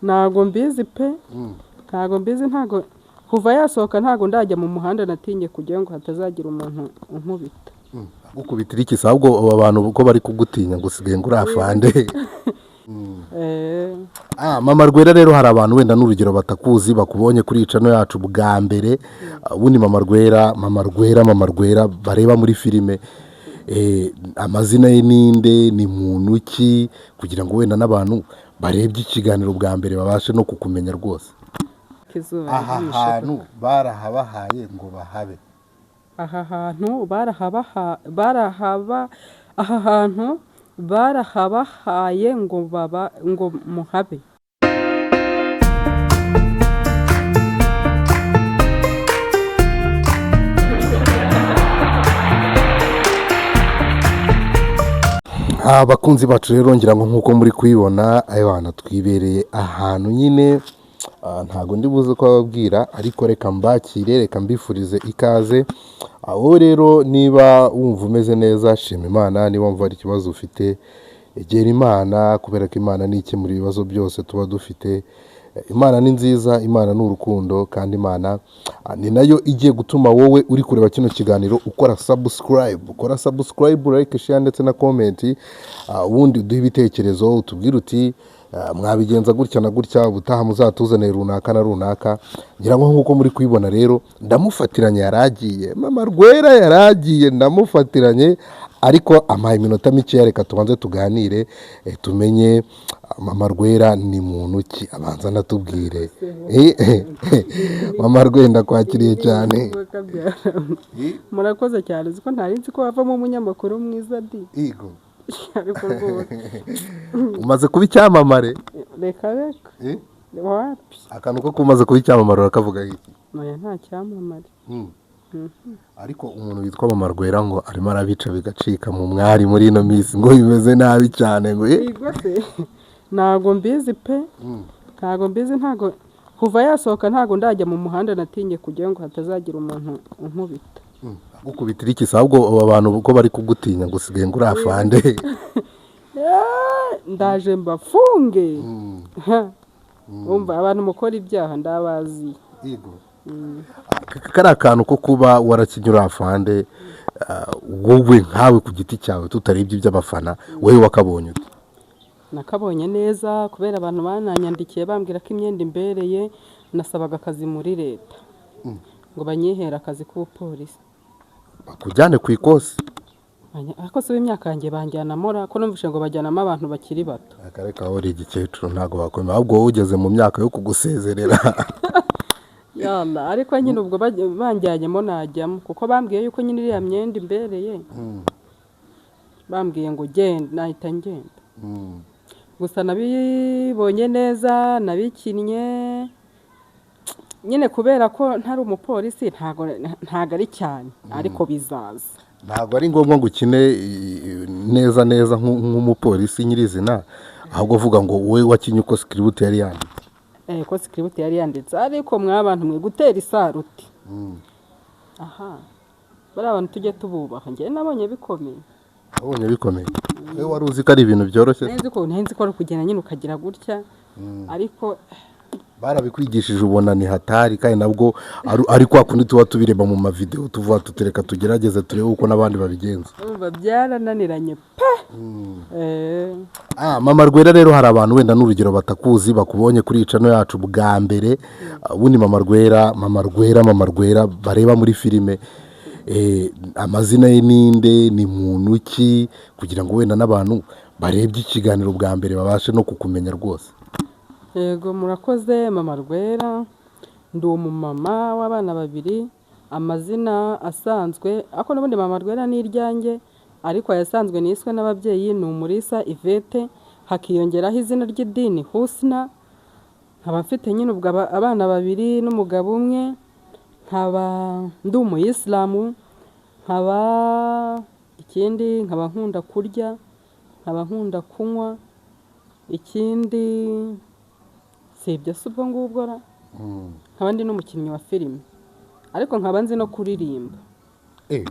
Ntago mbizi pe, ntago mbizi, ntago kuva yasohoka ntago ndajya mu muhanda, natinye kugira ngo hatazagira umuntu unkubita. Gukubitira iki se? Ahubwo aba bantu ko bari kugutinya ngo usigaye ngo uri afande. Mama Rwera rero, hari abantu wenda n'urugero batakuzi, bakubonye kuri iyi channel yacu bwa mbere. Ubundi Mama Rwera, Mama Rwera, Mama Rwera bareba muri filime, amazina ye ninde, ni muntu ki, kugira ngo wenda n'abantu barebye ikiganiro bwa mbere babashe no kukumenya rwose? Izuba Aha ririshe. hantu barahabahaye ngo bahabe. Aha hantu barahabaha, barahaba, aha hantu barahabahaye ngo baba, ngo muhabe. Abakunzi bacu rero, ngira ngo nk'uko muri kubibona, abana twibereye ahantu nyine, ntago ndi buze kubabwira, ariko reka mbakire, reka mbifurize ikaze. Wowe rero niba wumva umeze neza, shima Imana. Niba wumva hari ikibazo ufite, egera Imana, kubera ko Imana ni ikemura ibibazo byose tuba dufite. Imana ni nziza, Imana ni urukundo, kandi Imana ni nayo igiye gutuma wowe uri kureba kino kiganiro ukora subscribe, ukora subscribe, like, share ndetse na comment. Ubundi uduhe ibitekerezo, utubwire uti mwabigenza gutya na gutya, ubutaha muzatuzanire runaka na runaka. Ngira ngo nk'uko muri kubibona rero, ndamufatiranye, yaragiye Mama Rwera, yaragiye, ndamufatiranye, ariko ampaye iminota mikeya. Reka tubanze tuganire, tumenye Mama Rwera ni muntu ki, abanza anatubwire. Mama Rwera, ndakwakiriye cyane. Murakoze cyane. Uzi ko ntari nzi ko wavamo umunyamakuru mwiza di? Ariko rwose. Umaze kuba icyamamare. Reka reka, wapi. Akantu ko kumaze kuba icyamamare urakavuga iki? Oya, nta cyamamare. Ariko umuntu witwa Mama Rwera ngo arimo arabica bigacika mu mwari muri ino minsi, ngo bimeze nabi cyane, ngo Yego se, ntago mbizi pe, ntago mbizi, ntago kuva yasohoka ntago ndajya mu muhanda, natinye kugira ngo hatazagira umuntu unkubita. Gukubitira iki se? Ahubwo aba bantu ko bari kugutinya ngo usigaye ngo uri afande. Ndaje mbafunge. Umva, abantu mukora ibyaha ndabazi. Kariya kantu ko kuba warakinnye uri afande, wowe nkawe ku giti cyawe, tutarebye iby'abafana, wowe wakabonye ute? Nakabonye neza, kubera abantu bananyandikiye bambwira ko imyenda imbereye. Nasabaga akazi muri leta ngo banyihere akazi k'ubupolisi. Bakujyane ku ikosi. Ariko se w'imyaka yanjye banjyanamo ra? Ko numvise ngo bajyanamo abantu bakiri bato. Akarere kawe uri igikecuru, ntabwo bakwemera, ahubwo wowe ugeze mu myaka yo kugusezerera. Yala, ariko nyine ubwo banjyanyemo najyamo, kuko bambwiye yuko nyine iriya myenda imbereye. Bambwiye ngo genda, nahita ngenda. Gusa nabibonye neza, nabikinnye nyine kubera ko ntari umupolisi, ntago ari cyane, ariko bizaza. Ntabwo ari ngombwa ngo ukine neza neza nk'umupolisi nyirizina, ahubwo uvuga ngo wowe wakinye uko script yari yanditse. Ko script yari yanditse. Ariko mwabantu mwe, gutera isaruti, aha bariya bantu tujye tububaha. Njyewe nabonye bikomeye. Wabonye bikomeye? Wowe wari uzi ko ari ibintu byoroshye? Nari nzi ko ari ukugenda nyine ukagira gutya, ariko Barabikwigishije ubona ni hatari, kandi nabwo ari kwa kundi tuba tubireba mu mavideo, tuvuga tutereka tugerageze turebe uko n'abandi babigenza. Urumva byarananiranye pe. Mama Rwera rero, hari abantu wenda n'urugero batakuzi, bakubonye kuri iyi channel yacu bwa mbere. Ubundi Mama Rwera, Mama Rwera, Mama Rwera bareba muri filime, amazina ye ninde, ni muntu ki, kugira ngo wenda n'abantu barebye ikiganiro bwa mbere babashe no kukumenya rwose? Yego, murakoze. Mama Rwera, ndi umumama w'abana babiri. Amazina asanzwe, ariko n'ubundi Mama Rwera ni iryanjye, ariko ayasanzwe niswe n'ababyeyi ni Umurisa Ivete, hakiyongeraho izina ry'idini Husna. Nkaba mfite nyine ubwo abana babiri n'umugabo umwe, nkaba ndi umuyisilamu, nkaba ikindi nkaba nkunda kurya, nkaba nkunda kunywa. Ikindi si ibyo si ubwo ngubwo ra? Nkaba ndi n'umukinnyi wa filime, ariko nkaba nzi no kuririmba.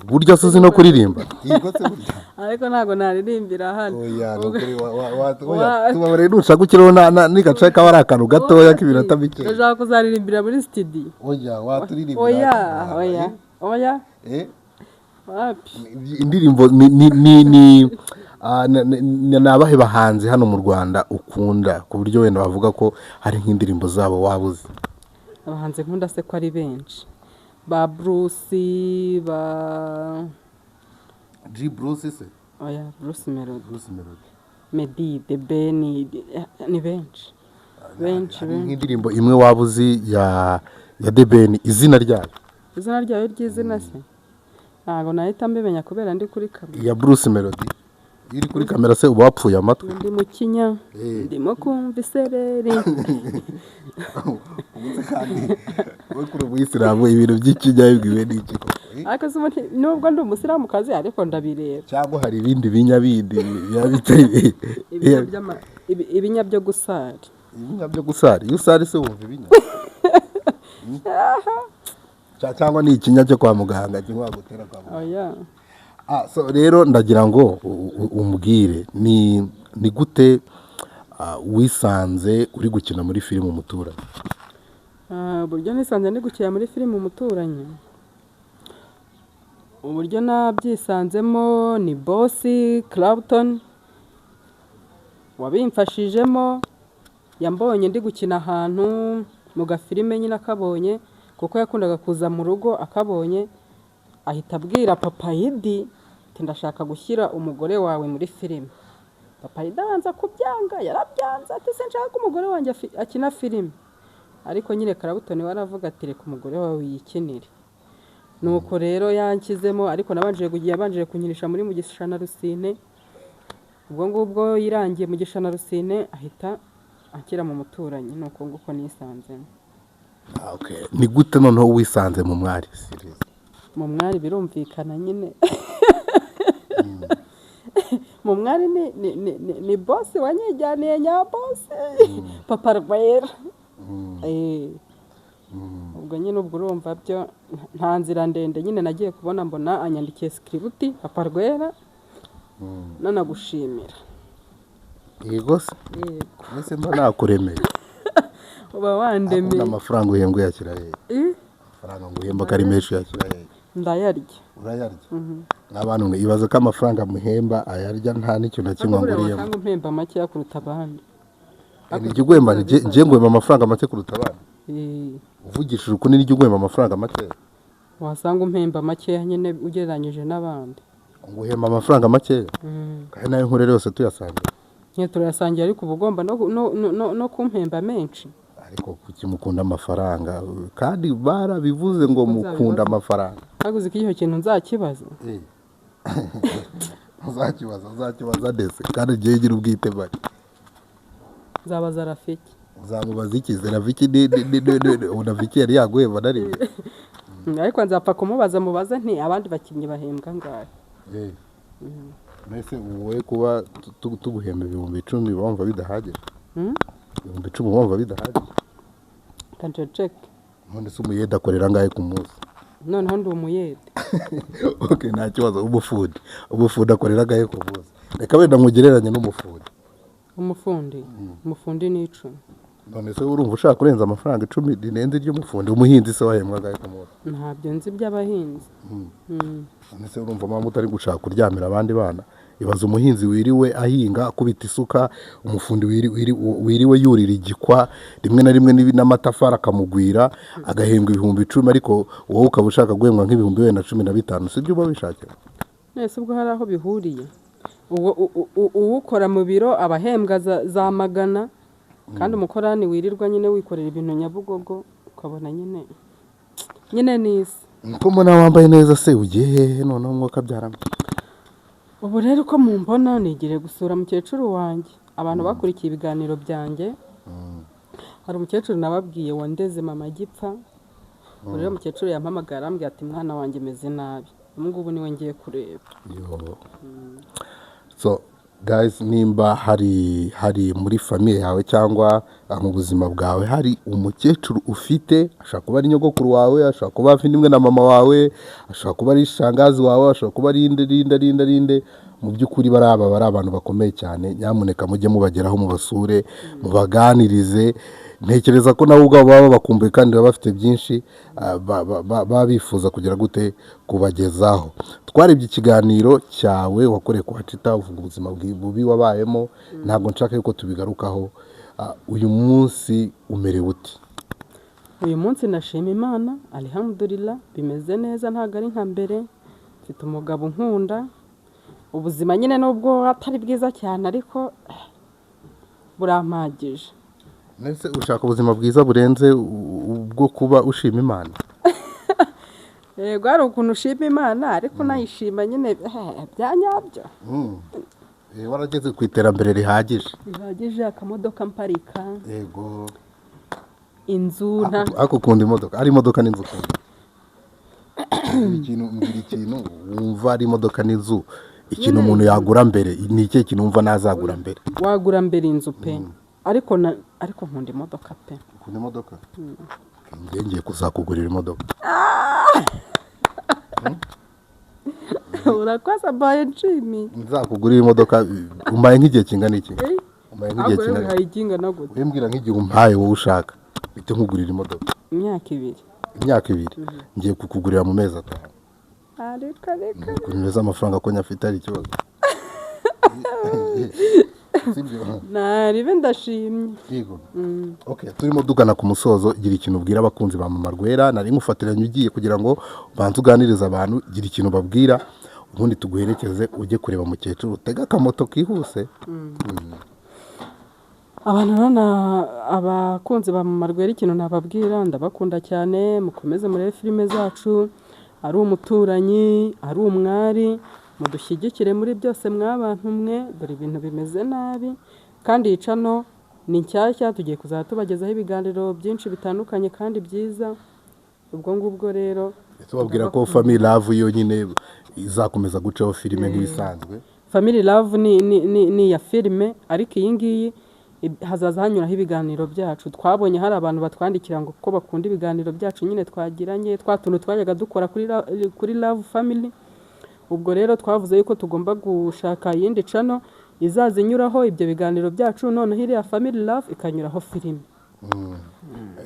Burya se uzi no kuririmba? Yego se burya. Ariko ntabwo naririmbira hano. Oya, ni ukuri oya, tubabarire nushaka ukiriho n'igace kaba ari akantu gatoya k'iminota mike. Ndashaka kuzaririmbira muri studio. Oya, waturirimbira. Oya, oya, oya. Wapi. Indirimbo ni abahe bahanzi hano mu Rwanda ukunda, ku buryo wenda bavuga ko hari nk'indirimbo zabo waba uzi? Abahanzi nkunda se ko ari benshi, ba Bruce, ba G Bruce se? Oya, Bruce Melody. Bruce Melody. Meddy, The Ben, ni benshi benshi Hari benshi. nk'indirimbo imwe waba uzi ya The Ben, izina ryayo? Izina ryayo ry'izina se ntabwo nahita mbimenya kubera ndi kuri kamera. Iya Bruce Melody. Iyo uri kuri kamera se uba wapfuye amatwi? Ndi mu kinya, ndimo kumva isereri. Ubuze kandi wowe kuri umuyisilamu, ibintu by'ikinya bibwiwe n'iki koko? Ariko se ubundi nubwo ndi umusilamukazi, ariko ndabireba. Cyangwa hari ibindi binya bindi biba bitari Ibinya ibinya byo gusari. Ibinya byo gusari? Iyo usari se wumva ibinya? Cyangwa ni ikinya cyo kwa muganga kimwe bagutera kwa muganga? Oya. Ah, so rero ndagira ngo umbwire ni gute wisanze uri gukina muri filime Umuturanyi? Ah, uburyo nisanze ndi gukina muri filime Umuturanyi, uburyo nabyisanzemo ni bosi Clapton wabimfashijemo. Yambonye ndi gukina ahantu mu gafilime nyine, akabonye kuko yakundaga kuza mu rugo, akabonye ahita abwira Papa Yidi ati: "Ndashaka gushyira umugore wawe muri filime." Papa Yidi abanza kubyanga, yarabyanze ati: "Sinshaka umugore wanjye akina filime." Ariko nyine Clapton we aravuga ati: "Reka umugore wawe yikinire." Nuko rero yanshyizemo, ariko nabanje kugiye yabanjije kunkinisha muri Mugisha na Rusine. Ubwo ngubwo yirangiye Mugisha na Rusine, ahita anshyira mu Muturanyi. Nuko nguko nisanzemo. Ah, okay. Ni gute noneho wisanze mu Mwari series? Mu Mwari birumvikana nyine, mu Mwari ni bosi wanyijyaniye, nyabosi Papa Rwera. Ubwo nyine ubwo urumva byo nta nzira ndende nyine, nagiye kubona mbona anyandikiye script Papa Rwera, nanagushimira. Yego se? Yego. Mbese mba nakuremeye? Uba wandemeye. Ubundi amafaranga uhembwa uyashyira hehe? Eh? Amafaranga ngo uhemba ko ari menshi, uyashyira hehe? Ndayarya. Urayarya? N'abantu mwe, ibaze ko amafaranga muhemba ayarya, nta n'ikintu na kimwe Ariko buriya nguriyemo. wasanga umpemba makeya kuruta abandi. Nijya uguhemba? Njye nguhemba amafaranga make kuruta abandi? Eh. Uvugishije ukuri, nijya uguhemba amafaranga make? Wasanga umpemba makeya nyine ugereranyije n'abandi. Nguhemba amafaranga makeya kandi nayo nkorera yose tuyasangira? Nyine turayasangira, ariko uba ugomba no kumpemba menshi. Ariko kuki mukunda amafaranga? Kandi barabivuze ngo mukunda amafaranga. Ariko uzi ko icyo kintu nzakibaza? Uzakibaza, uzakibaza ndetse kandi ugiye ugira ubwite bari. Nzabaza Rafiki. Uzamubaza iki se? Rafiki ni Rafiki yari yaguhemba na rimwe? Ariko nzapfa kumubaza, mubaze nti: "Abandi bakinnyi bahembwa angahe?" Mbese wowe kuba tuguhemba 10,000 wumva bidahagije? Hmm? 10,000 wumva bidahagije? Kanceceke. None se umuyede akorera angahe ku munsi? Noneho ndi umuyede? Ok, nta kibazo. Umufundi akorera angahe ku munsi? Reka wenda nkugereranye n'umufundi. Umufundi ni 10. None se urumva ushaka kurenza amafaranga 10 rirenze iry'umufundi? Umuhinzi se wahembwa angahe ku munsi? Ntabyo nzi by'abahinzi. None se urumva mpamvu utari gushaka kuryamira abandi bana? Ibaza umuhinzi wiriwe ahinga akubita isuka, umufundi wiriwe yurira igikwa rimwe na rimwe n'amatafari akamugwira, agahembwa 10,000, ariko wowe ukaba ushaka guhembwa nk'ibihumbi wenda 15. Si byo uba wishakira? Nese ubwo hari aho bihuriye? Ubwo uwukora mu biro aba ahembwa za magana, kandi umukorani wirirwa nyine wikorera ibintu Nyabugogo, ukabona nyine n'isi. Ko mbona wambaye neza se, ugiye hehe noneho mwuka byaramo? Ubu rero uko mumbona, nigiriye gusura mukecuru wanjye. Abantu bakurikiye ibiganiro byanjye, hari umukecuru nababwiye wandeze mama agipfa. Ubu rero umukecuru yampamagara, arambwira ati: "Mwana wanjye, meze nabi." Ubu ngubu niwe ngiye kureba. Yo. So Guys, nimba hari muri famille yawe cyangwa mu buzima bwawe hari umukecuru ufite, ashobora kuba ari nyogokuru wawe, ashobora kuba afite imwe na mama wawe, ashobora kuba ari shangazi wawe, ashobora kuba ari inde, rinde, rinde, rinde, mu by'ukuri bari aba bari abantu bakomeye cyane. Nyamuneka mujye mubageraho, mubasure, mubaganirize. Ntekereza ko nabo ubwabo baba bakumbuye kandi baba bafite byinshi baba bifuza kugira gute kubagezaho. Twarebye ikiganiro cyawe wakoreye kwa Cita, uvuga ubuzima bubi wabayemo. Ntabwo nshaka yuko tubigarukaho. Uyu munsi umerewe ute? Uyu munsi ndashima Imana, alhamdulillah, bimeze neza, ntabwo ari nka mbere. Mfite umugabo unkunda. Ubuzima nyine nubwo atari bwiza cyane, ariko burampagije. Mbese ushaka ubuzima bwiza burenze ubwo kuba ushima Imana? Yego, hari ukuntu ushima Imana ariko unayishima nyine bya nyabyo. Warageze ku iterambere rihagije. Bihagije, akamodoka mparika, Yego. inzu nta Ariko ukunda imodoka? Ari imodoka n'inzu ukunda? Ikintu, mbwira ikintu wumva ari imodoka n'inzu, ikintu umuntu yagura mbere ni ikihe? Kintu wumva nazagura mbere? Wagura mbere inzu pe, ariko na ariko nkunda imodoka pe. Ukunda imodoka? Njye ngiye kuzakugurira imodoka. Urakoze, mbaye nshimiye. Nzakugurira imodoka umpaye nk'igihe kingana iki? Umpaye nk'igihe Ahubwo rero kingana wihaye ikingana gute? Wimbwira nk'igihe umpaye wowe ushaka mpite nkugurira imodoka. Imyaka 2. Imyaka 2? Ngiye kukugurira mu mezi 5. Ariko ariko Kunyereza amafaranga ko nyafite ari ikibazo, sibyo? Naribe, ndashimye. Yego. Okay, turimo tugana ku musozo. Gira ikintu ubwira abakunzi ba Mama Rwera. Nari ngufatiranye ugiye kugira ngo ubanze uganirize abantu. Gira ikintu babwira, ubundi tuguherekeze ujye kureba mukecuru, utege akamoto kihuse. Abantu rero abakunzi ba Mama Rwera, ikintu nababwira, ndabakunda cyane. Mukomeze murebe filime zacu, ari umuturanyi, ari umwari, mudushyigikire muri byose mwabantu mwe. Dore ibintu bimeze nabi, kandi iyi channel ni nshyashya, tugiye kuzajya tubagezaho ibiganiro byinshi bitandukanye kandi byiza. Ubwo ngubwo rero Tubabwira ko Family Love yo nyine izakomeza gucaho filime nk'ibisanzwe. Family Love ni iya filime, ariko iyi ngiyi hazaza hanyuraho ibiganiro byacu. Twabonye hari abantu batwandikira ngo ko bakunda ibiganiro byacu nyine twagiranye, twa tuntu twajyaga dukora kuri Love Family. Ubwo rero twavuze yuko tugomba gushaka iyindi channel izaza inyuraho ibyo biganiro byacu, noneho iriya Family Love ikanyuraho filime.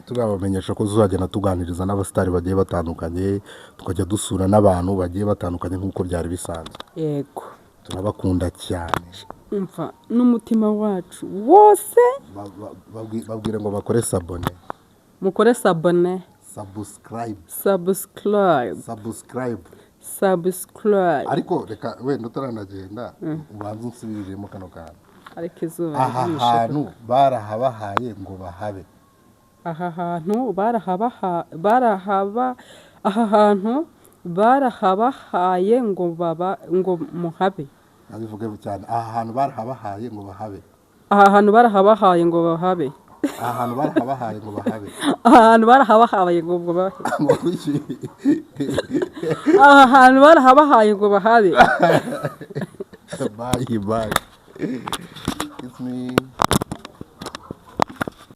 Tuzabamenyesha ko tuzagenda tuganiriza n'abasitari bagiye batandukanye, tukajya dusura n'abantu bagiye batandukanye nk'uko byari bisanzwe. Yego. Turabakunda cyane. Umva, n'umutima wacu wose. Babwire ngo bakore s'abonner. Mukore s'abonner. Subscribe. Subscribe. Subscribe. Subscribe. Ariko reka wenda utaranagenda ubanze unsubiriremo kano kantu. Ariko izuba Aha ririshe. hantu barahabahaye ngo bahabe. Aha hantu barahabaha barahaba aha hantu barahabahaye ngo baba ngo muhabe. Nabivuge cyane: aha hantu barahabahaye ngo bahabe. Aha hantu barahabahaye ngo bahabe. Aha hantu barahabahaye ngo bahabe. Aha hantu barahabahaye ngo bahabe. Ngo kuki? Aha hantu barahabahaye ngo bahabe. Bye bye, kiss me.